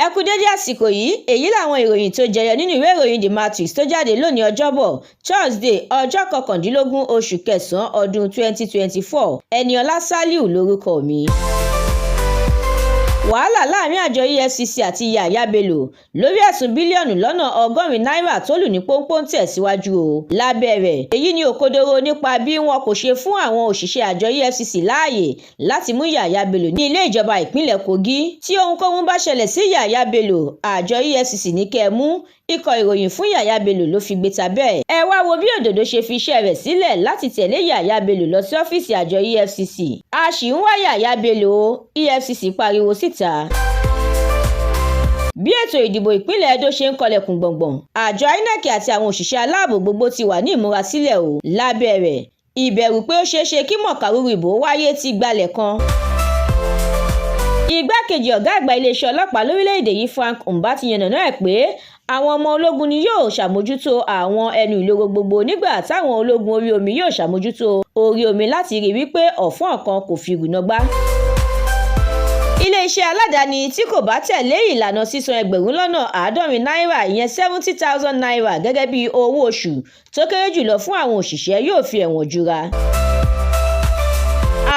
Ẹ kú dédé àsìkò yìí. Èyí làwọn ìròyìn tó jẹyọ nínú ìwé ìròyìn The Matrix tó jáde lónìí, Ọjọ́bọ̀, Thursday, ọjọ́ 19 oṣù kẹsàn-án ọdún 2024. Ẹniọlá Saliu lórúkọ mi. Wàhálà láàrin àjọ EFCC àti Yahaya Bello lórí ẹ̀sùn bílíọ̀nù lọ́nà 80 náírà tó lù ní pọ́npọ́n ń tẹ̀síwájú o. Lábẹ́ rẹ̀, èyí ni òkodoro nípa bí wọn kò ṣe fún àwọn òṣìṣẹ́ àjọ EFCC láàyè láti mú Yahaya Bello ní ilé ìjọba ìpínlẹ̀ Kogi. Tí ohunkóhun bá ṣẹlẹ̀ sí Yahaya Bello, àjọ EFCC ní kẹ́ ẹ mú. Ikọ̀ ìròyìn fún Yahaya Bello ló fi gbé ta bẹ́ẹ̀. Ẹ wá wo bí Òdòdó ṣe fi iṣẹ́ rẹ̀ sílẹ̀ láti tẹ̀lé Yahaya Bello lọ sí ọ́fíìsì àjọ EFCC. A sì ń wá Yahaya Bello, EFCC pariwo síta. Bí ètò ìdìbò ìpínlẹ̀ Edo ṣe ń kọlẹ̀kùn gbọ̀ngbọ̀n, àjọ INEC àti àwọn òṣìṣẹ́ aláàbò gbogbo ti wà ní ìmúrasílẹ̀ o. Lábẹ́ rẹ̀, ìbẹ̀rù pé ó ṣeé ṣe kí mọ̀kàrúrú ìbò wáyé ti gbalẹ̀ kan. Igbákejì ọ̀gá àgbà iléeṣẹ́ ọlọ́pàá lórílẹ̀‐èdè yìí, Frank Mba, ti yànnàná ẹ̀ pé àwọn ọmọ ológun ni yóò ṣàmójútó àwọn ẹnu ìloro gbogbo, nígbà táwọn ológun orí omi yóò ṣàmójútó orí omi láti rí wípé ọ̀fọ́n kan kò fi rùnà gbá. Iléeṣẹ́ aládàáni tí kò bá tẹ̀lé ìlànà sísan 70,000 náírà, ìyẹn ₦70,000, gẹ́gẹ́ bí owó oṣù tó kéré jùlọ fún àwọn òṣìṣẹ́ yóò fi ẹ̀wọ̀n jura.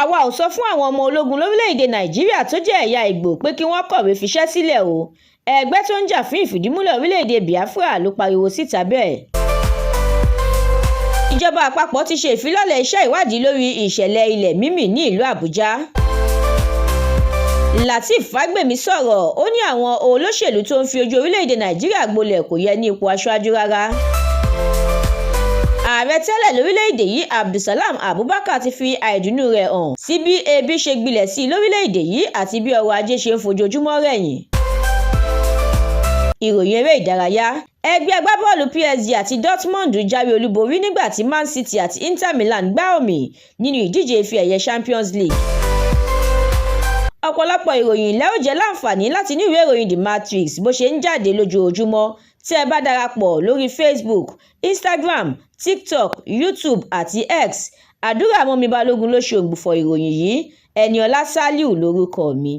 Àwa ò sọ fún àwọn ọmọ ológun lórílẹ̀‐èdè Nàìjíríà tó jẹ́ ẹ̀yà Ìgbò pé kí wọ́n kọ̀wé fiṣẹ́ sílẹ̀ o, ẹgbẹ́ tó ń jà fún ìfìdímúlẹ̀ orílẹ̀‐èdè Biafra ló pariwo síta bẹ́ẹ̀. Ìjọba àpapọ̀ ti ṣe ìfilọ́lẹ̀ iṣẹ́ ìwádìí lórí ìṣẹ̀lẹ̀ ilẹ̀ mímì ní ìlú Àbújá. Lateef Fagbemi sọ̀rọ̀, ó ní àwọn olóṣèlú tó ń fi ojú orílẹ̀-èdè Nàìjíríà gbolẹ̀ kò yẹ ní ipò aṣáájú rárá. Ààrẹ tẹ́lẹ̀ lórílẹ̀-èdè yìí, Abdulsalam Abubakar, ti fi àìdùnnú rẹ̀ hàn sí bí ebi ṣe gbilẹ̀ sí i lórílẹ̀-èdè yìí àti bí ọrọ̀ ajé ṣe ń fojoojúmọ́ rẹ̀yìn. Ìròyìn eré ìdárayá: Ẹgbẹ́ agbábọ́ọ̀lù PSG àti Dortmund jáwé olúborí, nígbà tí Man City àti Inter Milan gbá ọ̀mì nínú ìdíje ife ẹ̀yẹ Champions League. Ọ̀pọ̀lọpọ̀ ìròyìn lẹ́ ó jẹ́ láǹfààní láti inú ìwé ìròyìn The Matrix bó ṣe ń jáde lójoojúmọ́ tí ẹ bá darapọ̀ lórí Facebook, Instagram, TikTok, YouTube àti X. Àdúrà mọ́mi Balógun ló ṣe ògbufọ̀ ìròyìn yìí. Ẹniọlá Saliu lórúkọ mi.